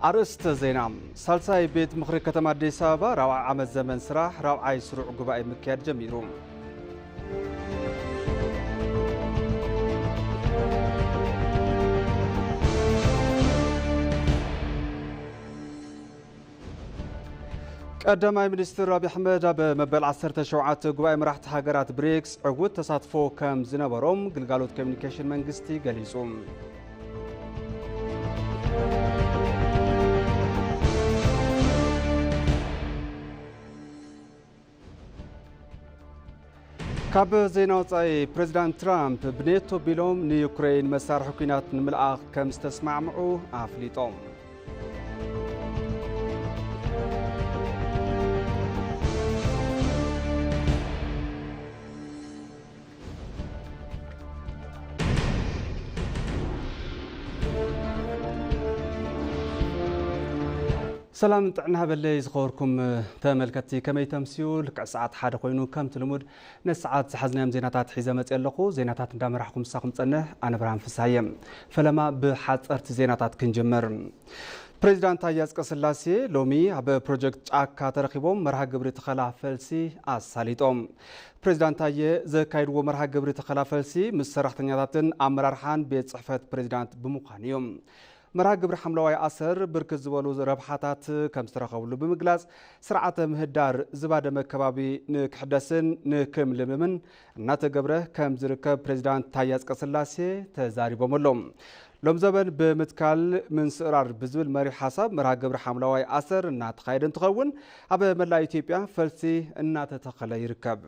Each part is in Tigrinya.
ኣርእስተ ዜና። ሳልሳይ ቤት ምኽሪ ከተማ ኣዲስ ኣበባ ራብዓይ ዓመት ዘመን ስራሕ ራብዓይ ስሩዕ ጉባኤ ምክያድ ጀሚሩ። ቀዳማይ ሚኒስትር ኣብይ ኣሕመድ ኣብ መበል ዓሰርተ ሸውዓተ ጉባኤ መራሕቲ ሃገራት ብሪክስ ዕዉት ተሳትፎ ከም ዝነበሮም ግልጋሎት ኮሚኒኬሽን መንግስቲ ገሊጹ። ካብ ዜና ወጻኢ፣ ፕሬዚዳንት ትራምፕ ብኔቶ ቢሎም ንዩክሬን መሳርሒ ኲናት ንምልኣኽ ከም ዝተስማዕምዑ ኣፍሊጦም። ሰላም ጥዕና ሃበለይ ዝኸበርኩም ተመልከትቲ፣ ከመይ ተምስዩ? ልክዕ ሰዓት ሓደ ኮይኑ ከምቲ ልሙድ ነሰዓት ዝሓዝናዮም ዜናታት ሒዘ መፅእ ኣለኹ። ዜናታት እንዳመራሕኩም ምሳኹም ፀንሕ ኣነ ብርሃን ፍስሃየ። ፈለማ ብሓፀርቲ ዜናታት ክንጅምር። ፕሬዚዳንት ታዬ ኣጽቀስላሴ ሎሚ ኣብ ፕሮጀክት ጫካ ተረኺቦም መርሃ ግብሪ ተኸላ ፈልሲ ኣሳሊጦም። ፕሬዚዳንት ታዬ ዘካይድዎ መርሃ ግብሪ ተኸላ ፈልሲ ምስ ሰራሕተኛታትን ኣመራርሓን ቤት ጽሕፈት ፕሬዚዳንት ብምዃን እዩ። መርሃ ግብሪ ሓምለዋይ ኣሰር ብርክት ዝበሉ ረብሓታት ከም ዝተረኸብሉ ብምግላጽ፣ ስርዓተ ምህዳር ዝባደመ ከባቢ ንክሕደስን ንክምልምምን እናተገብረ ከም ዝርከብ ፕሬዚዳንት ታዬ ኣጽቀስላሴ ተዛሪቦም ኣለዉ። ሎም ዘበን ብምትካል ምንስእራር ብዝብል መሪሕ ሓሳብ መርሃ ግብሪ ሓምለዋይ ኣሰር እናተኻየደ እንትኸውን፣ ኣብ መላእ ኢትዮጵያ ፈልሲ እናተተኸለ ይርከብ።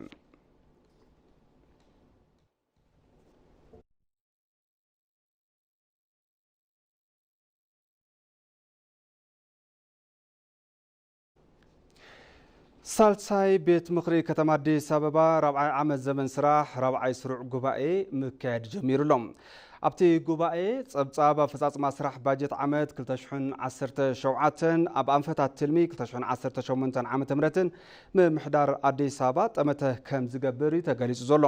ሳልሳይ ቤት ምኽሪ ከተማ ኣዲስ ኣበባ ራብዓይ ዓመት ዘመን ስራሕ ራብዓይ ስሩዕ ጉባኤ ምክያድ ጀሚሩ ኣሎ። ኣብቲ ጉባኤ ጸብጻብ ኣፈጻጽማ ስራሕ ባጀት ዓመት ክልተ ሽሕን ዓሰርተ ሸውዓተን ኣብ ኣንፈታት ትልሚ ክልተ ሽሕን ዓሰርተ ሸሞንተን ዓመተ ምህረትን ምምሕዳር ኣዲስ ኣበባ ጠመተ ከም ዝገብር እዩ ተገሊጹ ዘሎ።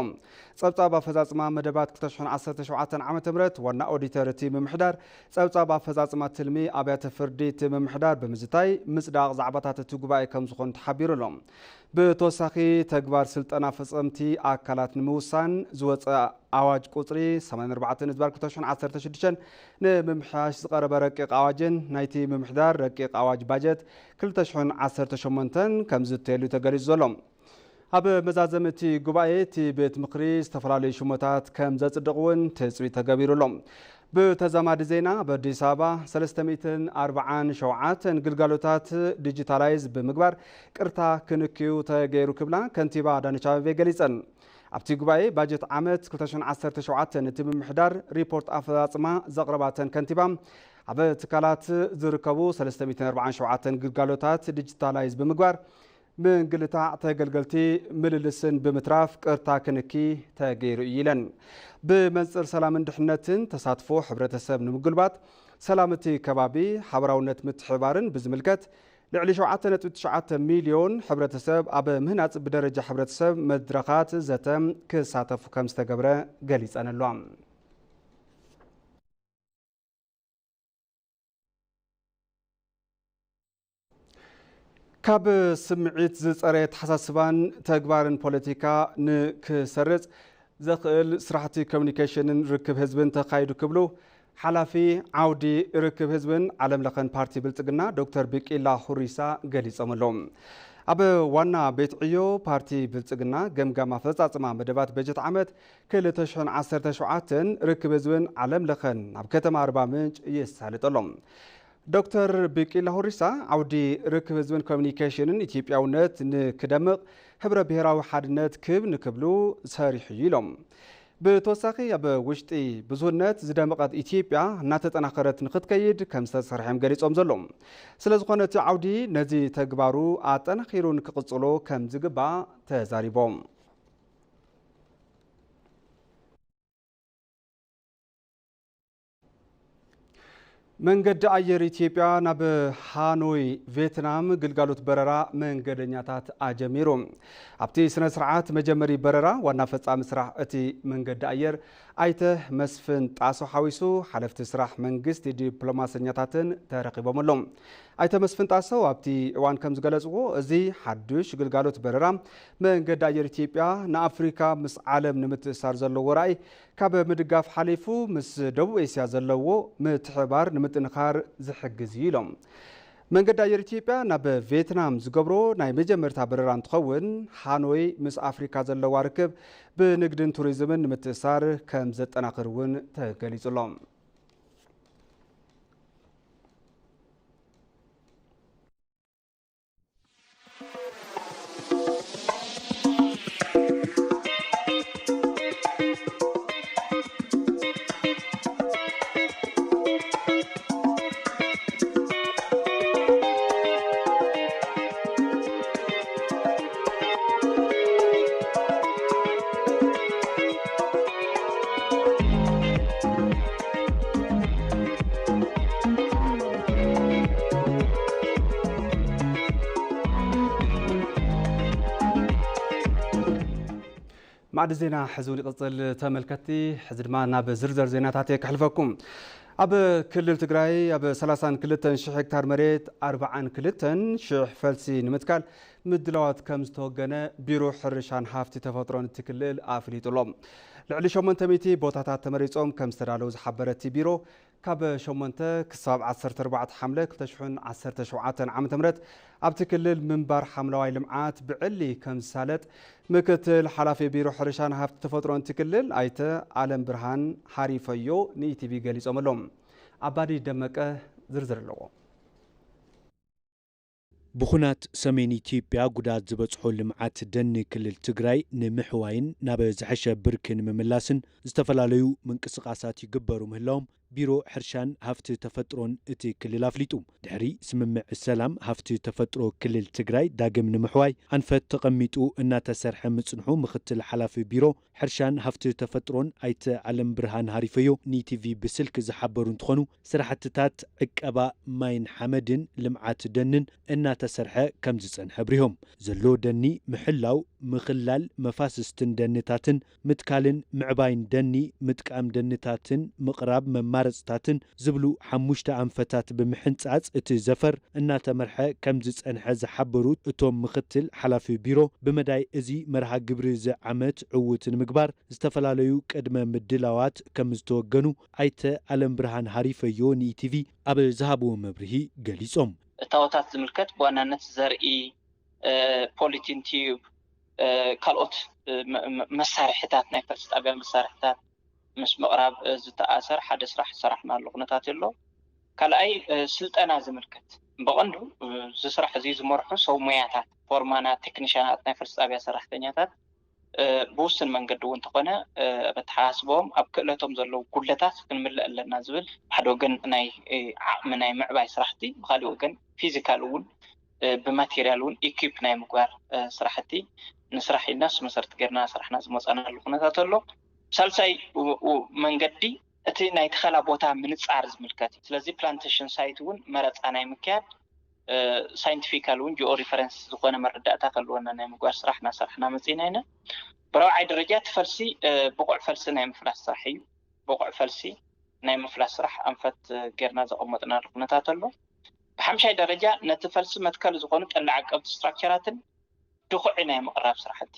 ጸብጻብ ኣፈጻጽማ መደባት ክልተ ሽሕን ዓሰርተ ሸውዓተን ዓመተ ምህረት ዋና ኦዲተር እቲ ምምሕዳር ጸብጻብ ኣፈጻጽማ ትልሚ ኣብያተ ፍርዲ እቲ ምምሕዳር ብምዝታይ ምጽዳቕ ዛዕባታት እቲ ጉባኤ ከም ዝኾኑ ተሓቢሩ ኣሎ። ብተወሳኺ ተግባር ስልጠና ፈጸምቲ ኣካላት ንምውሳን ዝወጸ ኣዋጅ ቁጽሪ ሰማንያን ኣርባዕተን ዝባር ክልተ ሽሕን ዓሰርተ ሽዱሽተን ንምምሕያሽ ዝቐረበ ረቂቕ ኣዋጅን ናይቲ ምምሕዳር ረቂቕ ኣዋጅ ባጀት ክልተ ሽሕን ዓሰርተ ሸሞንተን ከም ዝትየሉ ተገሊጹ ዘሎ። ኣብ መዛዘሚ እቲ ጉባኤ እቲ ቤት ምኽሪ ዝተፈላለዩ ሽሞታት ከም ዘጽድቕ እውን ትጽቢት ተገቢሩ ኣሎ። ብተዛማዲ ዜና፣ ኣብ ኣዲስ ኣበባ ሰለስተ ሚእትን ኣርባዓን ሸውዓተን ግልጋሎታት ዲጂታላይዝ ብምግባር ቅርታ ክንክዩ ተገይሩ ክብላ ከንቲባ ኣዳነች ኣቤቤ ገሊጸን። ኣብቲ ጉባኤ ባጀት ዓመት ክልተ ሽሕን ዓሰርተ ሸውዓተን እቲ ምምሕዳር ሪፖርት ኣፈጻጽማ ዘቕረባተን ከንቲባ፣ ኣብ ትካላት ዝርከቡ ሰለስተ ሚእትን ኣርባዓን ሸውዓተን ግልጋሎታት ዲጂታላይዝ ብምግባር ምንግልታዕ ተገልገልቲ ምልልስን ብምትራፍ ቅርታ ክንኪ ተገይሩ እዩ ኢለን። ብመንጽር ሰላምን ድሕነትን ተሳትፎ ሕብረተሰብ ንምጉልባት፣ ሰላም እቲ ከባቢ፣ ሓበራውነት ምትሕብባርን ብዝምልከት ልዕሊ ሸውዓተ ነጥቢ ትሽዓተ ሚልዮን ሕብረተሰብ ኣብ ምህናጽ ብደረጃ ሕብረተሰብ መድረኻት ዘተ ክሳተፉ ከም ዝተገብረ ገሊጸን ኣለዋ። ካብ ስምዒት ዝጸረ ኣተሓሳስባን ተግባርን ፖለቲካ ንክሰርጽ ዘኽእል ስራሕቲ ኮሚኒኬሽንን ርክብ ህዝብን ተኻይዱ ክብሉ ሓላፊ ዓውዲ ርክብ ህዝብን ዓለም ለኸን ፓርቲ ብልጽግና ዶክተር ቢቂላ ሁሪሳ ገሊጾም ኣለዉ። ኣብ ዋና ቤት ዕዮ ፓርቲ ብልጽግና ገምጋም ኣፈጻጽማ መደባት በጀት ዓመት ክልተ ሽሕን ዓሰርተ ሸውዓተን ርክብ ህዝብን ዓለም ለኸን ኣብ ከተማ ኣርባ ምንጭ ይሳለጥ ኣሎ። ዶክተር ቢቂላ ሁሪሳ ዓውዲ ርክብ ህዝብን ኮሚኒኬሽንን ኢትዮጵያውነት ንክደምቕ ህብረ ብሔራዊ ሓድነት ክብ ንክብሉ ሰሪሑ እዩ ኢሎም። ብተወሳኺ ኣብ ውሽጢ ብዙህነት ዝደመቐት ኢትዮጵያ እናተጠናኸረት ንክትከይድ ከም ዝተሰርሐ እዮም ገሊጾም ዘለዉ። ስለ ዝኾነ እቲ ዓውዲ ነዚ ተግባሩ ኣጠናኺሩ ንክቕጽሎ ከም ዝግባእ ተዛሪቦም። መንገዲ ኣየር ኢትዮጵያ ናብ ሃኖይ ቬትናም ግልጋሎት በረራ መንገደኛታት ኣጀሚሩ። ኣብቲ ስነ ስርዓት መጀመሪ በረራ ዋና ፈጻሚ ስራሕ እቲ መንገዲ ኣየር ኣይተ መስፍን ጣሰው ሓዊሱ ሓለፍቲ ስራሕ መንግስቲ ዲፕሎማሰኛታትን ተረኺቦም ኣለዉ። ኣይተ መስፍን ጣሰው ኣብቲ እዋን ከም ዝገለጽዎ፣ እዚ ሓዱሽ ግልጋሎት በረራ መንገዲ ኣየር ኢትዮጵያ ንኣፍሪካ ምስ ዓለም ንምትእሳር ዘለዎ ራእይ ካብ ምድጋፍ ሓሊፉ ምስ ደቡብ ኤስያ ዘለዎ ምትሕባር ንምጥንኻር ዝሕግዝ እዩ ኢሎም። መንገዲ ኣየር ኢትዮጵያ ናብ ቬትናም ዝገብሮ ናይ መጀመርታ በረራ እንትኸውን፣ ሃኖይ ምስ ኣፍሪካ ዘለዋ ርክብ ብንግድን ቱሪዝምን ንምትእሳር ከም ዘጠናኽር እውን ተገሊጹ ኣሎ። ማዕዲ ዜና ሕዚ እውን ይቕጽል ተመልከትቲ። ሕዚ ድማ ናብ ዝርዝር ዜናታት እየ ከሕልፈኩም። ኣብ ክልል ትግራይ ኣብ ሰላሳን ክልተን ሽሕ ሄክታር መሬት ኣርባዓን ክልተን ሽሕ ፈልሲ ንምትካል ምድላዋት ከም ዝተወገነ ቢሮ ሕርሻን ሃፍቲ ተፈጥሮን እቲ ክልል ኣፍሊጡ ኣሎ። ልዕሊ ሸሞንተ ሚእቲ ቦታታት ተመሪጾም ከም ዝተዳለዉ ዝሓበረ እቲ ቢሮ፣ ካብ ሸሞንተ ክሳብ ዓሰርተ ኣርባዕተ ሓምለ ክልተ ሽሕን ዓሰርተ ሸውዓተን ዓመተ ምህረት ኣብቲ ክልል ምንባር ሓምለዋይ ልምዓት ብዕሊ ከም ዝሳለጥ ምክትል ሓላፊ ቢሮ ሕርሻን ሃፍቲ ተፈጥሮን እቲ ክልል ኣይተ ኣለም ብርሃን ሃሪፈዮ ንኢቲቪ ገሊጾም ኣለዉ። ኣባዲ ደመቀ ዝርዝር ኣለዎ። ብኹናት ሰሜን ኢትዮጵያ ጉድኣት ዝበጽሖ ልምዓት ደኒ ክልል ትግራይ ንምሕዋይን ናብ ዝሐሸ ብርኪ ንምምላስን ዝተፈላለዩ ምንቅስቓሳት ይግበሩ ምህላዎም ቢሮ ሕርሻን ሃፍቲ ተፈጥሮን እቲ ክልል ኣፍሊጡ። ድሕሪ ስምምዕ ሰላም ሃፍቲ ተፈጥሮ ክልል ትግራይ ዳግም ንምሕዋይ ኣንፈት ተቐሚጡ እናተሰርሐ ምጽንሑ ምክትል ሓላፊ ቢሮ ሕርሻን ሃፍቲ ተፈጥሮን ኣይተ ኣለም ብርሃን ሃሪፈዮ ንኢቲቪ ብስልኪ ዝሓበሩ እንትኾኑ፣ ስራሕትታት ዕቀባ ማይን ሓመድን ልምዓት ደንን እናተሰርሐ ከም ዝጸንሐ ኣብሪሆም። ዘሎ ደኒ ምሕላው፣ ምኽላል መፋስስትን ደንታትን፣ ምትካልን ምዕባይን ደኒ፣ ምጥቃም ደንታትን ምቕራብ መማረፅታትን ዝብሉ ሓሙሽተ ኣንፈታት ብምሕንፃፅ እቲ ዘፈር እናተመርሐ ከም ዝፀንሐ ዝሓበሩ እቶም ምኽትል ሓላፊ ቢሮ፣ ብመዳይ እዚ መርሃ ግብሪ እዚ ዓመት ዕዉት ንምግባር ዝተፈላለዩ ቅድመ ምድላዋት ከም ዝተወገኑ ኣይተ ኣለም ብርሃን ሃሪፈዮ ንኢቲቪ ኣብ ዝሃብዎ መብርሂ ገሊጾም። እታወታት ዝምልከት ብዋናነት ዘርኢ፣ እ፣ ፖሊቲን ቲዩብ፣ እ፣ ካልኦት፣ እ፣ መ-፣ መ-፣ መሳርሕታት፣ ናይ ፈልሲ ጣብያ መሳርሕታት ምስ ምቕራብ፣ እ፣ ዝተኣሰር ሓደ ስራሕ ዝሰራሕናሉ ኩነታት ኣሎ። ካልኣይ፣ እ፣ ስልጠና ዝምልከት ብቐንዱ፣ እ፣ እዚ ስራሕ እዚ ዝመርሑ ሰብ ሞያታት፣ ፎርማናት፣ ቴክኒሻናት፣ ናይ ፈልሲ ጣብያ ሰራሕተኛታት፣ እ፣ ብውስን መንገዲ እውን እንተኾነ፣ እ፣ ኣብ ኣተሓሳስባኦም ኣብ ክእለቶም ዘለዉ ጉድለታት ክንምልእ ኣለና ዝብል፣ ሓደ ወገን ናይ፣ እ፣ ዓቕሚ ናይ ምዕባይ ስራሕቲ፣ ብካሊእ ወገን ፊዚካል እውን፣ እ፣ ብማቴሪያል እውን ኢኪፕ ናይ ምግባር፣ እ፣ ስራሕቲ ንስራሕ ኢልና እሱ መሰረት ገይርና ስራሕና ዝመፃናሉ ኩነታት ኣሎ። ሳልሳይ ው-፣ ው-፣ መንገዲ እቲ ናይ ተኸላ ቦታ ምንፃር ዝምልከት እዩ። ስለዚ ፕላንቴሽን ሳይት እውን መረፃ ናይ ምክያድ፣ እ፣ ሳይንቲፊካል እውን ጂኦ ሪፈረንስ ዝኾነ መረዳእታ ከልወና ናይ ምግባር ስራሕ እናሰራሕና መፂና ኢና። ብራብዓይ ደረጃ እቲ ፈልሲ፣ እ፣ ብቑዕ ፈልሲ ናይ ምፍላስ ስራሕ እዩ። ብቑዕ ፈልሲ ናይ ምፍላስ ስራሕ ኣንፈት፣ እ፣ ጌርና ዘቐመጥናሉ ኩነታት ኣሎ። ብሓምሻይ ደረጃ ነቲ ፈልሲ መትከል ዝኾኑ ጠሊ ዓቀብቲ ስትራክቸራትን ድኹዒ ናይ ምቕራብ ስራሕቲ።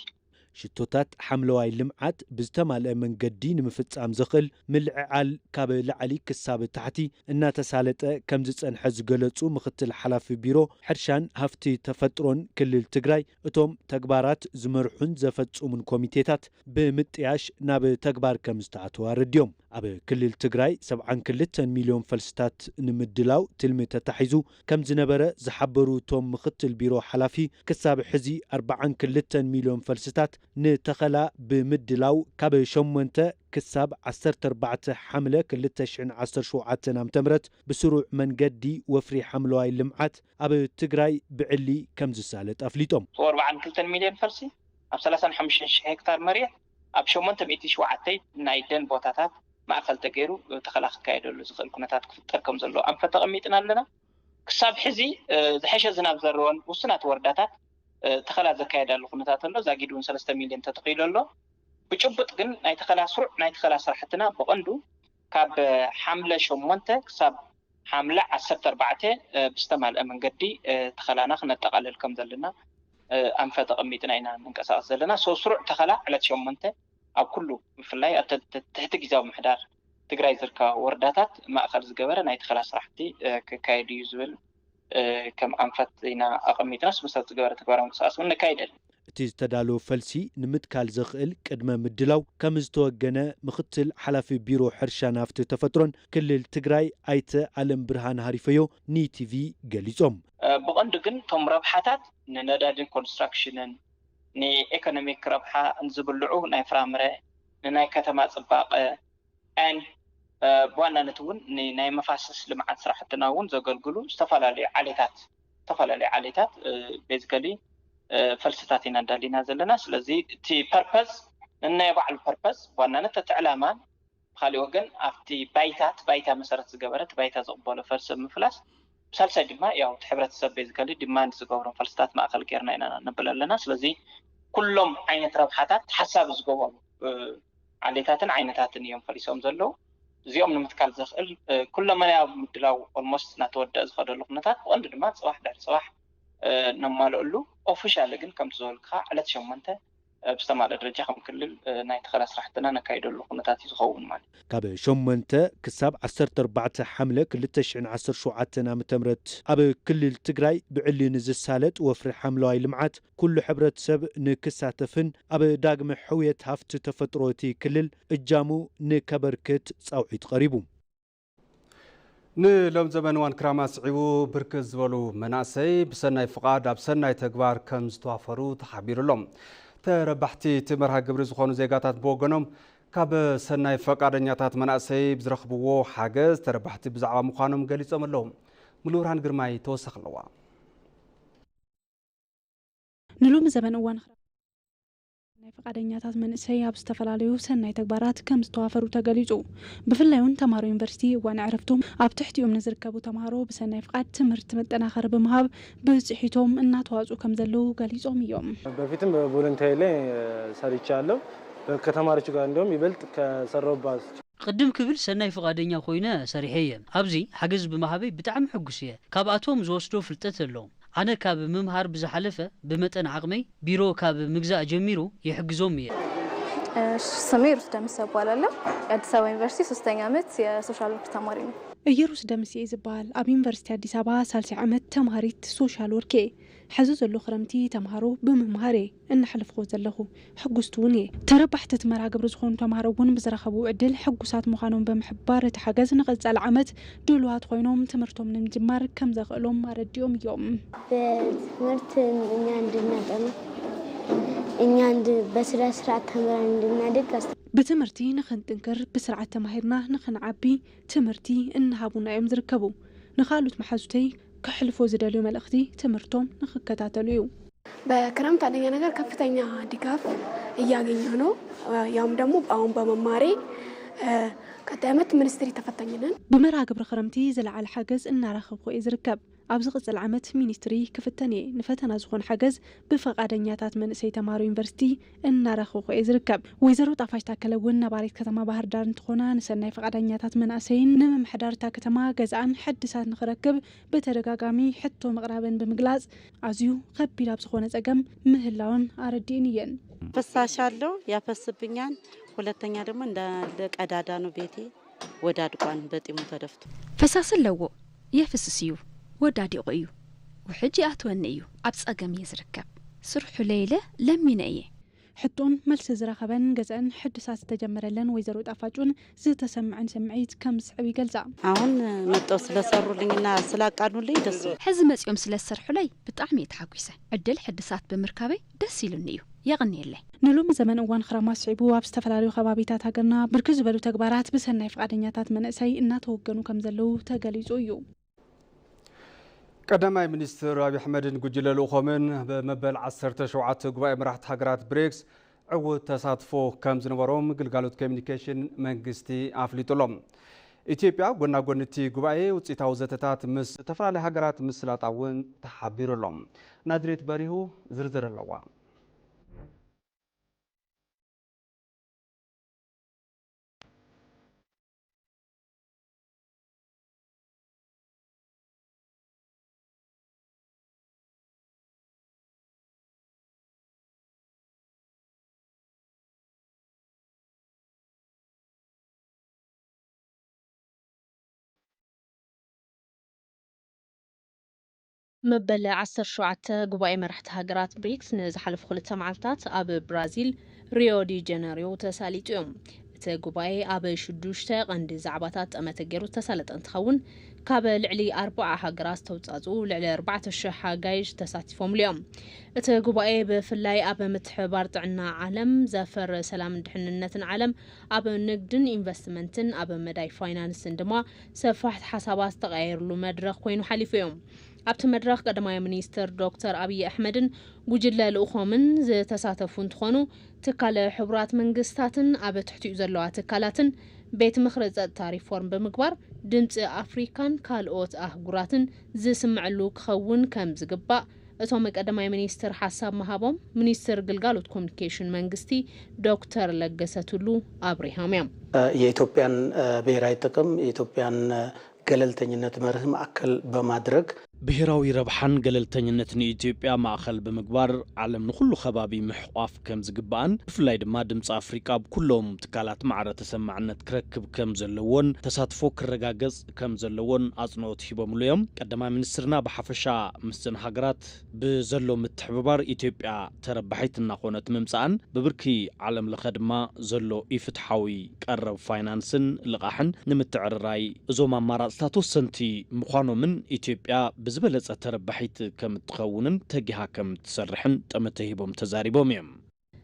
ሽቶታት ሓምለዋይ ልምዓት ብዝተማልአ መንገዲ ንምፍጻም ዘኽእል ምልዕዓል ካብ ላዕሊ ክሳብ ታሕቲ እናተሳለጠ ከም ዝጸንሐ ዝገለጹ ምኽትል ሓላፊ ቢሮ ሕርሻን ሃፍቲ ተፈጥሮን ክልል ትግራይ፣ እቶም ተግባራት ዝመርሑን ዘፈጽሙን ኮሚቴታት ብምጥያሽ ናብ ተግባር ከም ዝተኣተወ ኣረዲኦም። ኣብ ክልል ትግራይ ሰብዓን ክልተን ሚልዮን ፈልስታት ንምድላው ትልሚ ተታሒዙ ከም ዝነበረ ዝሓበሩ እቶም ምኽትል ቢሮ ሓላፊ፣ ክሳብ ሕዚ ኣርባዓን ክልተን ሚልዮን ፈልስታት ንተኸላ ብምድላው ካብ ሸሞንተ ክሳብ ዓሰርተ ኣርባዕተ ሓምለ ክልተ ሽሕን ዓሰርተ ሸውዓተን ዓመተ ምህረት ብስሩዕ መንገዲ ወፍሪ ሓምለዋይ ልምዓት ኣብ ትግራይ ብዕሊ ከም ዝሳለጥ ኣፍሊጦም። ኣርባዓን ክልተን ሚልዮን ፈልሲ ኣብ ሰላሳን ሓሙሽተን ሽሕ ሄክታር መሬት ኣብ ሸሞንተ ሚእቲ ሸውዓተ ናይ ደን ቦታታት ማእኸል ተገይሩ ተኸላ ክካየደሉ ዝኽእል ኩነታት ክፍጠር ከም ዘሎ ኣንፈት ተቐሚጥና ኣለና። ክሳብ ሕዚ፣ እ፣ ዝሐሸ ዝናብ ዘረወን ውሱናት ወረዳታት፣ እ፣ ተኸላ ዘካየዳሉ ኩነታት ኣሎ። ዛጊድ እውን ሰለስተ ሚልዮን ተተኺሉ ኣሎ። ብጭቡጥ ግን ናይ ተኸላ ስሩዕ ናይ ተኸላ ስራሕትና ብቐንዱ ካብ ሓምለ ሸሞንተ ክሳብ ሓምለ ዓሰርተ ኣርባዕተ ብዝተማልአ መንገዲ ተኸላና ክነጠቓልል ከም ዘለና ኣንፈት ኣቐሚጥና ኢና ንንቀሳቐስ ዘለና። ሶ ስሩዕ ተኸላ ዕለት ሸሞንተ ኣብ ኩሉ ብፍላይ ኣብ ትሕቲ ግዜያዊ ምምሕዳር ትግራይ ዝርከባ ወረዳታት ማእኸል ዝገበረ ናይ ተኸላ ስራሕቲ ክካየድ እዩ ዝብል ከም ኣንፈት ኢና ኣቐሚጥናስ መሰረት ዝገበረ ተግባራዊ ምንቅስቃስ እውን ነካይድ ኣለና። እቲ ዝተዳለወ ፈልሲ ንምትካል ዘኽእል ቅድመ ምድላው ከም ዝተወገነ ምኽትል ሓላፊ ቢሮ ሕርሻን ሃፍቲ ተፈጥሮን ክልል ትግራይ ኣይተ ኣለም ብርሃን ሃሪፈዮ ንኢቲቪ ገሊጾም። ብቐንዱ ግን እቶም ረብሓታት ንነዳድን ኮንስትራክሽንን ንኢኮኖሚክ ረብሓ ንዝብልዑ ናይ ፍራምረ ንናይ ከተማ ፅባቐ ን ብዋናነት እውን ናይ መፋሰስ ልምዓት ስራሕትና እውን ዘገልግሉ ዝተፈላለዩ ዓሌታት ዝተፈላለዩ ዓሌታት ቤዚካሊ ፈልስታት ኢና ኣዳሊና ዘለና። ስለዚ እቲ ፐርፐዝ ነናይ ባዕሉ ፐርፐዝ ብዋናነት እቲ ዕላማን ብካሊእ ወገን ኣብቲ ባይታት ባይታ መሰረት ዝገበረ እቲ ባይታ ዘቕበሎ ፈልሲ ምፍላስ ብሳልሳይ ድማ ያው እቲ ሕብረተሰብ ቤዚካሊ ዲማንድ ዝገብሮም ፈልስታት ማእኸል ጌርና ኢና ነብል ኣለና። ስለዚ ኩሎም ዓይነት ረብሓታት ሓሳብ ዝገበሩ ዓሌታትን ዓይነታትን እዮም ፈሊሶም ዘለዉ። እዚኦም ንምትካል ዘኽእል ኩለመናያዊ ምድላው ኦልሞስት እናተወደአ ዝኸደሉ ኩነታት ብቐንዱ ድማ ፅባሕ ድሕሪ ፅባሕ ነማልእሉ። ኦፊሻሊ ግን ከምቲ ዝበልካ ዕለት ሸሞንተ ብዝተማልአ ደረጃ ከም ክልል ናይ ተኸላ ስራሕትና ነካይደሉ ኩነታት እዩ ዝኸውን ማለት እዩ። ካብ ሸሞንተ ክሳብ ዓሰርተ ኣርባዕተ ሓምለ ክልተ ሽሕን ዓሰርተ ሸውዓተን ዓመተ ምህረት ኣብ ክልል ትግራይ ብዕሊ ንዝሳለጥ ወፍሪ ሓምለዋይ ልምዓት ኩሉ ሕብረተሰብ ንክሳተፍን ኣብ ዳግመ ሕውየት ሃፍቲ ተፈጥሮ እቲ ክልል እጃሙ ንከበርክት ፃውዒት ቀሪቡ። ንሎም ዘመን እዋን ክራማት ስዒቡ ብርክት ዝበሉ መናእሰይ ብሰናይ ፍቓድ ኣብ ሰናይ ተግባር ከም ዝተዋፈሩ ተሓቢሩ ኣሎ። ተረባሕቲ እቲ መርሃ ግብሪ ዝኾኑ ዜጋታት ብወገኖም ካብ ሰናይ ፈቃደኛታት መናእሰይ ብዝረኽብዎ ሓገዝ ተረባሕቲ ብዛዕባ ምዃኖም ገሊጾም ኣለዉ። ሙሉብርሃን ግርማይ ተወሳኺ ኣለዋ። ንሎሚ ዘበን እዋን ናይ ፈቃደኛታት መንእሰይ ኣብ ዝተፈላለዩ ሰናይ ተግባራት ከም ዝተዋፈሩ ተገሊጹ። ብፍላይ እውን ተምሃሮ ዩኒቨርሲቲ እዋን ዕረፍቶም ኣብ ትሕቲኦም ንዝርከቡ ተምሃሮ ብሰናይ ፍቃድ ትምህርቲ መጠናኸሪ ብምሃብ ብፅሒቶም እናተዋፅኡ ከም ዘለዉ ገሊጾም እዮም። በፊትም በቮለንተሪ ላይ ሰርቻለሁ። ከተማሪዎች ጋር እንዲሁም ይበልጥ ከሰራሁባቸው ቅድም ክብል ሰናይ ፍቓደኛ ኮይነ ሰሪሐ እየ። ኣብዚ ሓገዝ ብምሃበይ ብጣዕሚ ሕጉስ እየ። ካብኣቶም ዝወስዶ ፍልጠት ኣሎ። ኣነ ካብ ምምሃር ብዝሓለፈ ብመጠን ዓቕመይ ቢሮ ካብ ምግዛእ ጀሚሩ ይሕግዞም እየ። ስሜ ሩት ደምሰ እባላለሁ። የአዲስ አበባ ዩኒቨርሲቲ ሶስተኛ ዓመት የሶሻል ወርክ ተማሪ ነኝ። እየሩስ ደምሴ እየ ዝበሃል። ኣብ ዩኒቨርሲቲ ኣዲስ ኣበባ ሳልሳይ ዓመት ተምሃሪት ሶሻል ወርክ እየ። ሕዚ ዘሎ ክረምቲ ተምሃሮ ብምምሃር እየ እናሕለፍክዎ ዘለኹ። ሕጉስቲ እውን እየ። ተረባሕቲ እቲ መርሃ ግብሪ ዝኾኑ ተምሃሮ እውን ብዝረኸብዎ ዕድል ሕጉሳት ምዃኖም ብምሕባር እቲ ሓገዝ ንቐፃሊ ዓመት ድሉዋት ኮይኖም ትምህርቶም ንምጅማር ከምዘኽእሎም ኣረዲኦም እዮም። በትምህርት እኛ እንድናጠና እኛ በስነ ስርዓት ተምረን እንድናድግ ብትምህርቲ ንኽንጥንክር ብስርዓት ተማሂርና ንኽንዓቢ ትምህርቲ እናሃቡና እዮም ዝርከቡ። ንኻልኦት መሓዙተይ ከሕልፎ ዝደልዮ መልእኽቲ ትምህርቶም ንኽከታተሉ እዩ። በክረምት አንደኛ ነገር ከፍተኛ ድጋፍ እያገኘሁ ነው። ያውም ደግሞ አሁን በመማሬ ቀጣይ ዓመት ሚኒስትሪ ተፈታኝ ነን። ብመርሃ ግብሪ ክረምቲ ዝለዓለ ሓገዝ እናረኸብኩ እየ ዝርከብ። ኣብ ዝቕፅል ዓመት ሚኒስትሪ ክፍተን እየ። ንፈተና ዝኾን ሓገዝ ብፈቓደኛታት መንእሰይ ተምሃሮ ዩኒቨርሲቲ እናረኸብኩ እየ ዝርከብ። ወይዘሮ ጣፋሽ ታከለ እውን ነባሪት ከተማ ባህር ዳር እንትኾና ንሰናይ ፈቓደኛታት መናእሰይን ንምምሕዳር እታ ከተማ ገዛኣን ሕድሳት ንኽረክብ ብተደጋጋሚ ሕቶ ምቕራበን ብምግላፅ ኣዝዩ ከቢድ ኣብ ዝኾነ ፀገም ምህላወን ኣረዲእን እየን። ፈሳሽ ኣሎ ያፈስብኛል። ሁለተኛ ደግሞ እንዳለ ቀዳዳ ነው ቤቴ ወዳድቋን በጢሙ ተደፍቶ። ፈሳሲ ኣለዎ የፍስስ እዩ ወዳዲቑ እዩ ውሕጅ ይኣትወኒ እዩ ኣብ ፀገም እየ ዝርከብ ስርሑ ለይለ ለሚነ እየ። ሕቶን መልሲ ዝረኸበን ገዘአን ሕድሳት ዝተጀመረለን ወይዘሮ ጣፋጭ እውን ዝተሰምዐን ስምዒት ከም ዝስዕብ ይገልፃ። አሁን መጠው ስለሰሩልኝና ስላቃኑልኝ ደስ ይላል። ሕዚ መፂኦም ስለዝሰርሑለይ ብጣዕሚ እየ ተሓጒሰ። ዕድል ሕድሳት ብምርካበይ ደስ ኢሉኒ እዩ። የቐንየለይ። ንሎሚ ዘመን እዋን ክራማት ስዒቡ ኣብ ዝተፈላለዩ ከባቢታት ሃገርና ብርክት ዝበሉ ተግባራት ብሰናይ ፍቓደኛታት መናእሰይ እናተወገኑ ከም ዘለዉ ተገሊፁ እዩ። ቀዳማይ ሚኒስትር ኣብይ ኣሕመድን ጉጅለ ልኡኾምን ኣብ መበል ዓሰርተ ሸውዓተ ጉባኤ መራሕቲ ሃገራት ብሪክስ ዕዉት ተሳትፎ ከም ዝነበሮም ግልጋሎት ኮሚኒኬሽን መንግስቲ ኣፍሊጡ ኣሎ። ኢትዮጵያ ጎና ጎኒ እቲ ጉባኤ ውፅኢታዊ ዘተታት ምስ ዝተፈላለዩ ሃገራት ምስላጣ እውን ተሓቢሩ ኣሎ። ናዝሬት በሪሁ ዝርዝር ኣለዋ። መበል ዓሰርተ ሸውዓተ ጉባኤ መራሕቲ ሃገራት ብሪክስ ንዝሓለፉ ክልተ መዓልታት ኣብ ብራዚል ሪዮ ዲ ጀነሪዮ ተሳሊጡ እዩ። እቲ ጉባኤ ኣብ ሽዱሽተ ቀንዲ ዛዕባታት ጠመተ ገይሩ ዝተሳለጠ እንትኸውን፣ ካብ ልዕሊ ኣርባዓ ሃገራት ዝተውፃፅኡ ልዕሊ ኣርባዕተ ሽሕ ኣጋይሽ ተሳቲፎምሉ እዮም። እቲ ጉባኤ ብፍላይ ኣብ ምትሕብባር ጥዕና ዓለም፣ ዘፈር ሰላምን ድሕንነትን ዓለም፣ ኣብ ንግድን ኢንቨስትመንትን፣ ኣብ መዳይ ፋይናንስን ድማ ሰፋሕቲ ሓሳባት ዝተቐያየሩሉ መድረኽ ኮይኑ ሓሊፉ እዩ። ኣብቲ መድረኽ ቀዳማይ ሚኒስትር ዶክተር ኣብይ ኣሕመድን ጉጅለ ልኡኾምን ዝተሳተፉ እንትኾኑ፣ ትካለ ሕቡራት መንግስታትን ኣብ ትሕቲኡ ዘለዋ ትካላትን ቤት ምኽሪ ጸጥታ ሪፎርም ብምግባር ድምፂ ኣፍሪካን ካልኦት ኣህጉራትን ዝስምዐሉ ክኸውን ከም ዝግባእ እቶም ቀዳማይ ሚኒስትር ሓሳብ ምሃቦም ሚኒስትር ግልጋሎት ኮሚኒኬሽን መንግስቲ ዶክተር ለገሰ ቱሉ ኣብሪሃም እዮም። የኢትዮጵያን ብሔራዊ ጥቅም፣ የኢትዮጵያን ገለልተኝነት መርህ ማዕከል በማድረግ ብሄራዊ ረብሓን ገለልተኝነትን ኢትዮጵያ ማእኸል ብምግባር ዓለም ንኹሉ ከባቢ ምሕቋፍ ከም ዝግባኣን ብፍላይ ድማ ድምፂ ኣፍሪቃ ኣብ ኩሎም ትካላት ማዕረ ተሰማዕነት ክረክብ ከም ዘለዎን ተሳትፎ ክረጋገፅ ከም ዘለዎን ኣፅንኦት ሂቦምሉ እዮም። ቀዳማይ ሚኒስትርና ብሓፈሻ ምስዘን ሃገራት ብዘሎ ምትሕብባር ኢትዮጵያ ተረባሒት እናኾነት ምምፅኣን ብብርኪ ዓለም ለኸ ድማ ዘሎ ኢፍትሓዊ ቀረብ ፋይናንስን ልቓሕን ንምትዕርራይ እዞም ኣማራፅታት ወሰንቲ ምዃኖምን ኢትዮጵያ ብዝበለፀ ተረባሒት ከም እትኸውንን ተጊሃ ከም እትሰርሕን ጠመተ ሂቦም ተዛሪቦም እዮም።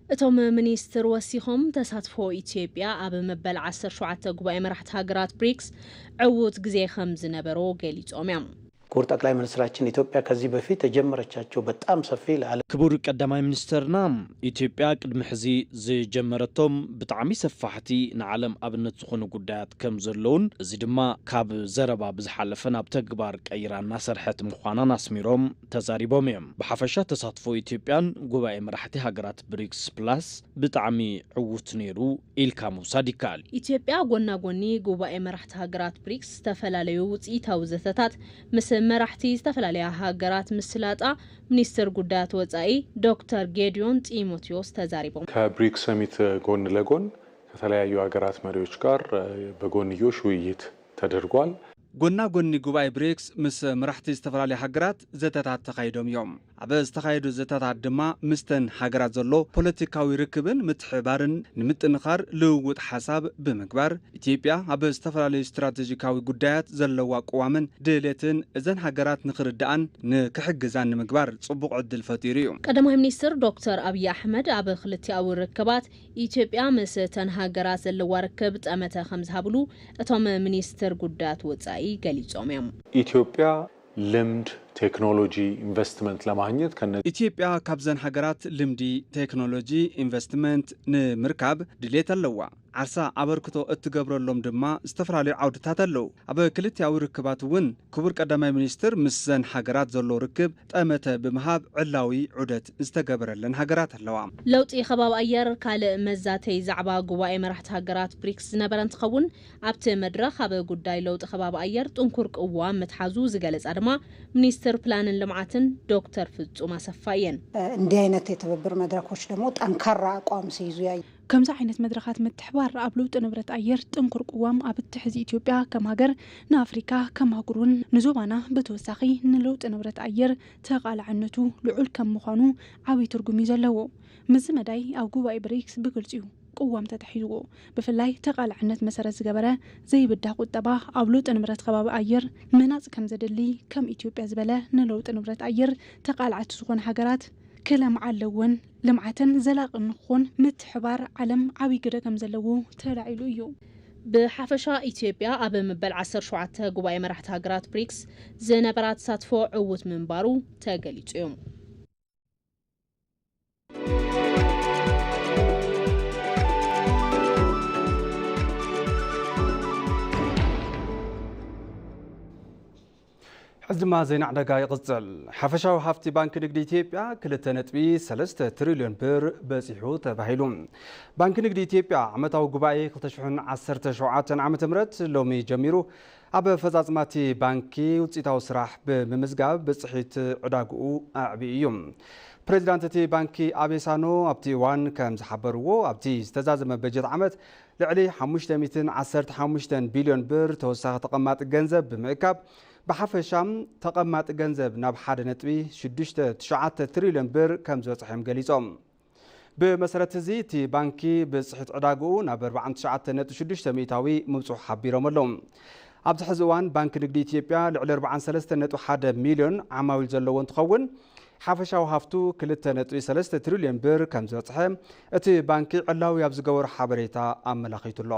እቶም ሚኒስትር ወሲኾም ተሳትፎ ኢትዮጵያ ኣብ መበል ዓሰርተ ሸውዓተ ጉባኤ መራሕቲ ሃገራት ብሪክስ ዕዉት ግዜ ከም ዝነበሮ ገሊጾም እዮም። ክቡር ጠቅላይ ሚኒስትራችን ኢትዮጵያ ከዚህ በፊት የጀመረቻቸው በጣም ሰፊ ለዓለ ክቡር ቀዳማይ ሚኒስተርና ኢትዮጵያ ቅድሚ ሕዚ ዝጀመረቶም ብጣዕሚ ሰፋሕቲ ንዓለም ኣብነት ዝኾኑ ጉዳያት ከም ዘለውን እዚ ድማ ካብ ዘረባ ብዝሓለፈ ናብ ተግባር ቀይራ እናሰርሐት ምዃናን ኣስሚሮም ተዛሪቦም እዮም። ብሓፈሻ ተሳትፎ ኢትዮጵያን ጉባኤ መራሕቲ ሃገራት ብሪክስ ፕላስ ብጣዕሚ ዕዉት ነይሩ ኢልካ ምውሳድ ይከኣል። ኢትዮጵያ ጎና ጎኒ ጉባኤ መራሕቲ ሃገራት ብሪክስ ዝተፈላለዩ ውፅኢታዊ ዘተታት ምስ መራሕቲ ዝተፈላለያ ሃገራት ምስላጣ ሚኒስትር ጉዳያት ወፃኢ ዶክተር ጌዲዮን ጢሞቴዎስ ተዛሪቦም። ከብሪክስ ሰሚት ጎን ለጎን ከተለያዩ ሀገራት መሪዎች ጋር በጎንዮሽ ውይይት ተደርጓል። ጎና ጎኒ ጉባኤ ብሪክስ ምስ መራሕቲ ዝተፈላለዩ ሃገራት ዘተታት ተኻይዶም እዮም። ኣብ ዝተኻየዱ ዘተታት ድማ ምስተን ሃገራት ዘሎ ፖለቲካዊ ርክብን ምትሕባርን ንምጥንኻር ልውውጥ ሓሳብ ብምግባር ኢትዮጵያ ኣብ ዝተፈላለዩ ስትራቴጂካዊ ጉዳያት ዘለዋ ቅዋምን ድሌትን እዘን ሃገራት ንኽርድኣን ንክሕግዛን ንምግባር ጽቡቕ ዕድል ፈጢሩ እዩ። ቀዳማይ ሚኒስትር ዶክተር ኣብይ ኣሕመድ ኣብ ክልቲኣዊ ርክባት ኢትዮጵያ ምስ እተን ሃገራት ዘለዋ ርክብ ጠመተ ከም ዝሃብሉ እቶም ሚኒስትር ጉዳያት ወፃኢ ገሊጾም እዮም። ኢትዮጵያ ልምድ፣ ቴክኖሎጂ፣ ኢንቨስትመንት ለማግኘት ከነ ኢትዮጵያ ካብዘን ሃገራት ልምዲ፣ ቴክኖሎጂ፣ ኢንቨስትመንት ንምርካብ ድሌት ኣለዋ። ዓርሳ ኣበርክቶ እትገብረሎም ድማ ዝተፈላለዩ ዓውድታት ኣለዉ። ኣብ ክልቲኣዊ ርክባት እውን ክቡር ቀዳማይ ሚኒስትር ምስዘን ሃገራት ዘሎ ርክብ ጠመተ ብምሃብ ዕላዊ ዑደት ዝተገበረለን ሃገራት ኣለዋ። ለውጢ ከባቢ ኣየር ካልእ መዛተይ ዛዕባ ጉባኤ መራሕቲ ሃገራት ብሪክስ ዝነበረ እንትኸውን ኣብቲ መድረኽ ኣብ ጉዳይ ለውጢ ከባቢ ኣየር ጥንኩር ቅዋም ምትሓዙ ዝገለፃ ድማ ሚኒስትር ፕላንን ልምዓትን ዶክተር ፍጹም ኣሰፋ እየን። እንዲህ አይነት የትብብር መድረኮች ደግሞ ጠንካራ አቋም ሲይዙ ያየ ከምዚ ዓይነት መድረኻት ምትሕባር ኣብ ለውጢ ንብረት ኣየር ጥንኩር ቅዋም ኣብ እትሕዝ ኢትዮጵያ ከም ሃገር ንኣፍሪካ ከም ኣህጉር እውን ንዞባና ብተወሳኺ ንለውጢ ንብረት ኣየር ተቓላዕነቱ ልዑል ከም ምዃኑ ዓብዪ ትርጉም እዩ ዘለዎ። ምስዚ መዳይ ኣብ ጉባኤ ብሪክስ ብግልፂ እዩ ቅዋም ተታሒዝዎ። ብፍላይ ተቓላዕነት መሰረት ዝገበረ ዘይብዳህ ቁጠባ ኣብ ለውጢ ንብረት ከባቢ ኣየር ምህናፅ ከም ዘድሊ ከም ኢትዮጵያ ዝበለ ንለውጢ ንብረት ኣየር ተቓላዕቲ ዝኾነ ሃገራት ክለምዓ ኣለወን። ልምዓተን ዘላቒ ንክኾን ምትሕባር ዓለም ዓብዪ ግደ ከም ዘለዎ ተላዒሉ እዩ። ብሓፈሻ ኢትዮጵያ ኣብ መበል ዓሰርተ ሸውዓተ ጉባኤ መራሕቲ ሃገራት ብሪክስ ዝነበራ ተሳትፎ ዕዉት ምንባሩ ተገሊፁ እዩ። ሕዚ ድማ ዜና ዕዳጋ ይቕጽል። ሓፈሻዊ ሃፍቲ ባንኪ ንግዲ ኢትዮጵያ ክልተ ነጥቢ ሰለስተ ትሪልዮን ብር በጺሑ ተባሂሉ። ባንኪ ንግዲ ኢትዮጵያ ዓመታዊ ጉባኤ ክልተ ሽሕን ዓሰርተ ሸውዓተን ዓመተ ምህረት ሎሚ ጀሚሩ ኣብ ኣፈጻጽማ እቲ ባንኪ ውጽኢታዊ ስራሕ ብምምዝጋብ ብጽሒት ዕዳግኡ ኣዕብዩ እዩ። ፕሬዚዳንት እቲ ባንኪ ኣቤ ሳኖ ኣብቲ እዋን ከም ዝሓበርዎ ኣብቲ ዝተዛዘመ በጀት ዓመት ልዕሊ ሓሙሽተ ሚእትን ዓሰርተ ሓሙሽተን ቢልዮን ብር ተወሳኺ ተቐማጢ ገንዘብ ብምእካብ ብሓፈሻ ተቐማጢ ገንዘብ ናብ ሓደ ነጥቢ ሽዱሽተ ትሽዓተ ትሪልዮን ብር ከም ዝበፅሐ እዮም ገሊፆም። ብመሰረት እዚ እቲ ባንኪ ብፅሒት ዕዳግኡ ናብ ኣርባዓን ትሽዓተ ነጥቢ ሽዱሽተ ሚእታዊ ምብፅሑ ሓቢሮም ኣለዉ። ኣብዚ ሕዚ እዋን ባንኪ ንግዲ ኢትዮጵያ ልዕሊ ኣርባዓን ሰለስተን ነጥቢ ሓደ ሚልዮን ዓማዊል ዘለዎ እንትኸውን፣ ሓፈሻዊ ሃፍቱ ክልተ ነጥቢ ሰለስተ ትሪልዮን ብር ከም ዝበፅሐ እቲ ባንኪ ዕላዊ ኣብ ዝገበሮ ሓበሬታ ኣመላኺቱ ኣሎ።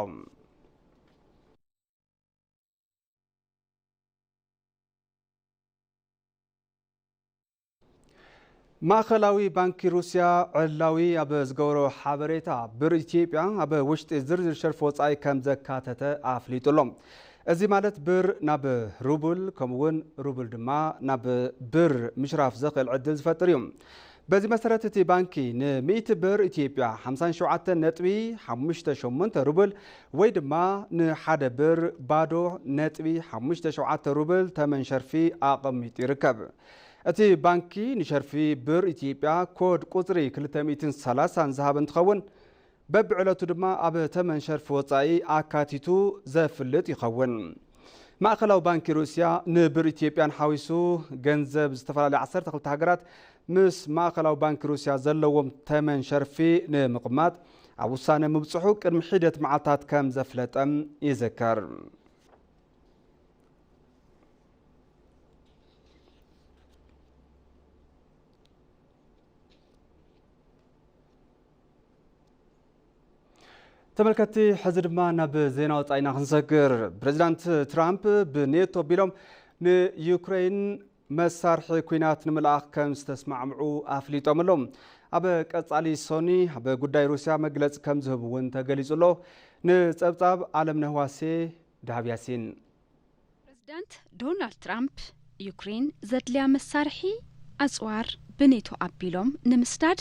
ማእኸላዊ ባንኪ ሩስያ ዕላዊ ኣብ ዝገበሮ ሓበሬታ፣ ብር ኢትዮጵያ ኣብ ውሽጢ ዝርዝር ሸርፊ ወፃኢ ከም ዘካተተ ኣፍሊጡ ኣሎ። እዚ ማለት ብር ናብ ሩብል ከምኡ እውን ሩብል ድማ ናብ ብር ምሽራፍ ዘኽእል ዕድል ዝፈጥር እዩ። በዚ መሰረት እቲ ባንኪ ንሚእቲ ብር ኢትዮጵያ ሓምሳን ሸውዓተን ነጥቢ ሓሙሽተ ሸሞንተ ሩብል ወይ ድማ ንሓደ ብር ባዶ ነጥቢ ሓሙሽተ ሸውዓተ ሩብል ተመን ሸርፊ ኣቐሚጡ ይርከብ። እቲ ባንኪ ንሸርፊ ብር ኢትዮጵያ ኮድ ቁፅሪ ክልተ ሚእትን ሰላሳን ዝሃበ እንትኸውን፣ በብዕለቱ ድማ ኣብ ተመን ሸርፊ ወፃኢ ኣካቲቱ ዘፍልጥ ይኸውን። ማእኸላዊ ባንኪ ሩስያ ንብር ኢትዮጵያን ሓዊሱ ገንዘብ ዝተፈላለዩ ዓሰርተ ክልተ ሃገራት ምስ ማእኸላዊ ባንኪ ሩስያ ዘለዎም ተመን ሸርፊ ንምቕማጥ ኣብ ውሳነ ምብፅሑ ቅድሚ ሒደት መዓልታት ከም ዘፍለጠም ይዝከር። ተመልከትቲ፣ ሕዚ ድማ ናብ ዜና ወፃኢና ክንሰግር። ፕሬዚዳንት ትራምፕ ብኔቶ ኣቢሎም ንዩክሬን መሳርሒ ኲናት ንምልኣኽ ከም ዝተስማዕምዑ ኣፍሊጦም ኣለዉ። ኣብ ቀጻሊ ሶኒ ኣብ ጉዳይ ሩስያ መግለጺ ከም ዝህቡ እውን ተገሊጹ ኣሎ። ንጸብጻብ ኣለምነህ ዋሴ፣ ደሃብ ያሲን። ፕሬዚዳንት ዶናልድ ትራምፕ ዩክሬን ዘድልያ መሳርሒ ኣጽዋር ብኔቶ ኣቢሎም ንምስዳድ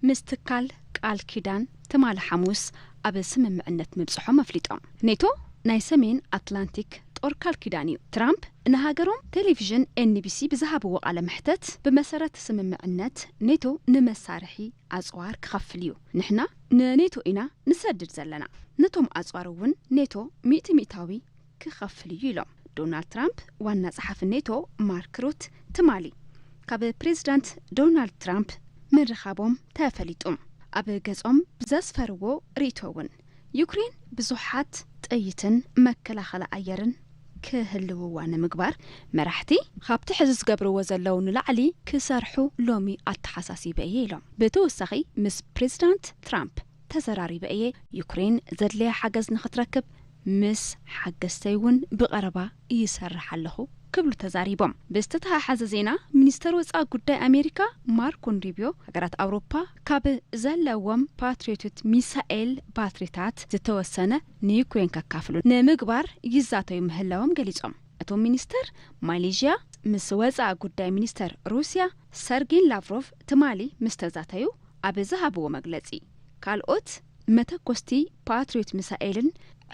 ምስ ትካል ቃል ኪዳን ትማሊ ሓሙስ ኣብ ስምምዕነት ምብጽሖም ኣፍሊጦም። ኔቶ ናይ ሰሜን ኣትላንቲክ ጦር ቃል ኪዳን እዩ። ትራምፕ ንሃገሮም ቴሌቪዥን ኤንቢሲ ብዝሃብዎ ቃለ መሕተት፣ ብመሰረት ስምምዕነት ኔቶ ንመሳርሒ ኣጽዋር ክኸፍል እዩ። ንሕና ንኔቶ ኢና ንሰድድ ዘለና። ነቶም ኣጽዋር እውን ኔቶ ሚእቲ ሚእታዊ ክኸፍል እዩ ኢሎም። ዶናልድ ትራምፕ ዋና ጸሓፊ ኔቶ ማርክ ሩት ትማሊ ካብ ፕሬዚዳንት ዶናልድ ትራምፕ ምርኻቦም ተፈሊጡ። ኣብ ገጾም ዘስፈርዎ ርእይቶ እውን ዩክሬን ብዙሓት ጥይትን መከላኸሊ ኣየርን ክህልውዋ ንምግባር መራሕቲ ካብቲ ሕዚ ዝገብርዎ ዘለዉ ንላዕሊ ክሰርሑ ሎሚ ኣተሓሳሲበ እየ ኢሎም። ብተወሳኺ ምስ ፕሬዚዳንት ትራምፕ ተዘራሪበ እየ። ዩክሬን ዘድልያ ሓገዝ ንኽትረክብ ምስ ሓገዝተይ እውን ብቐረባ ይሰርሕ ኣለኹ ክብሉ ተዛሪቦም። ብዝተተሓሓዘ ዜና፣ ሚኒስተር ወጻኢ ጉዳይ ኣሜሪካ ማርኮ ሩቢዮ ሃገራት ኣውሮፓ ካብ ዘለዎም ፓትሪዮት ሚሳኤል ባትሪታት ዝተወሰነ ንዩክሬን ከካፍሉ ንምግባር ይዛተዩ ምህላዎም ገሊጾም። እቶም ሚኒስተር ማሌዥያ ምስ ወጻኢ ጉዳይ ሚኒስተር ሩስያ ሰርጌን ላቭሮቭ ትማሊ ምስ ተዛተዩ ኣብ ዝሃብዎ መግለጺ፣ ካልኦት መተኮስቲ ፓትሪዮት ሚሳኤልን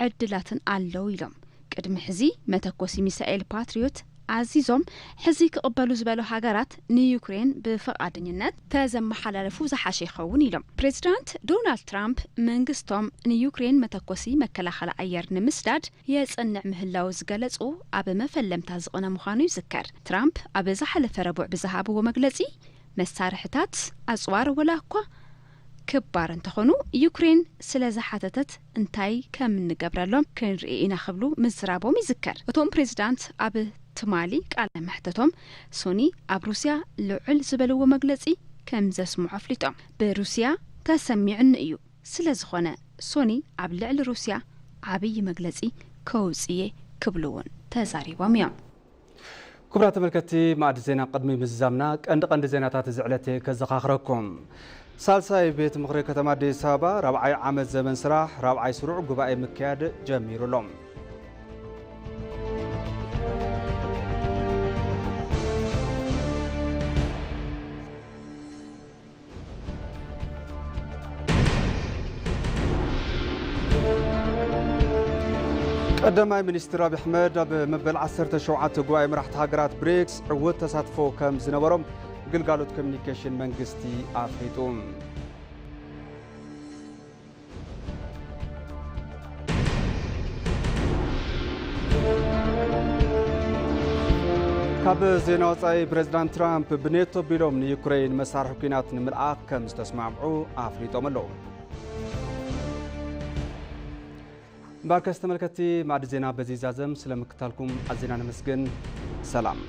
ዕድላትን ኣለዉ ኢሎም። ቅድሚ ሕዚ መተኮሲ ሚሳኤል ፓትሪዮት ኣዚዞም ሕዚ ክቕበሉ ዝበሉ ሃገራት ንዩክሬን ብፍቓደኝነት ተዘመሓላለፉ ዝሓሸ ይኸውን ኢሎም። ፕሬዚዳንት ዶናልድ ትራምፕ መንግስቶም ንዩክሬን መተኮሲ መከላኸሊ ኣየር ንምስዳድ የጽንዕ ምህላዉ ዝገለጹ ኣብ መፈለምታ ዝቕነ ምዃኑ ይዝከር። ትራምፕ ኣብ ዝሓለፈ ረቡዕ ብዝሃብዎ መግለጺ፣ መሳርሕታት ኣጽዋር ወላ እኳ ክባር እንተኾኑ፣ ዩክሬን ስለ ዝሓተተት እንታይ ከም እንገብረሎም ክንርኢ ኢና ክብሉ ምዝራቦም ይዝከር። እቶም ፕሬዚዳንት ኣብ ትማሊ ቃለ መሕተቶም፣ ሶኒ ኣብ ሩስያ ልዑል ዝበልዎ መግለጺ ከም ዘስምዑ ኣፍሊጦም። ብሩስያ ተሰሚዑኒ እዩ፣ ስለ ዝኾነ ሶኒ ኣብ ልዕሊ ሩስያ ዓብዪ መግለጺ ከውጽእ እየ ክብሉ እውን ተዛሪቦም እዮም። ክቡራት ተመልከትቲ፣ ማዕዲ ዜና ቅድሚ ምዝዛምና ቀንዲ ቀንዲ ዜናታት እዚ ዕለት ከዘኻኽረኩም። ሳልሳይ ቤት ምኽሪ ከተማ ኣዲስ ኣበባ ራብዓይ ዓመት ዘመን ስራሕ ራብዓይ ስሩዕ ጉባኤ ምክያድ ጀሚሩ ኣሎ። ቀዳማይ ሚኒስትር ኣብይ ኣሕመድ ኣብ መበል ዓሰርተ ሸውዓተ ጉባኤ መራሕቲ ሃገራት ብሪክስ ዕዉት ተሳትፎ ከም ዝነበሮም ግልጋሎት ኮሚኒኬሽን መንግስቲ ኣፍሊጡ። ካብ ዜና ወጻኢ፣ ፕሬዚዳንት ትራምፕ ብኔቶ ቢሎም ንዩክሬን መሳርሒ ኲናት ንምልኣኽ ከም ዝተስማምዑ ኣፍሊጦም ኣለዉ። እምበኣርከስ ተመልከትቲ፣ ማዕዲ ዜና በዚ ይዛዘም። ስለ ምክታልኩም ኣዚና ነመስግን። ሰላም።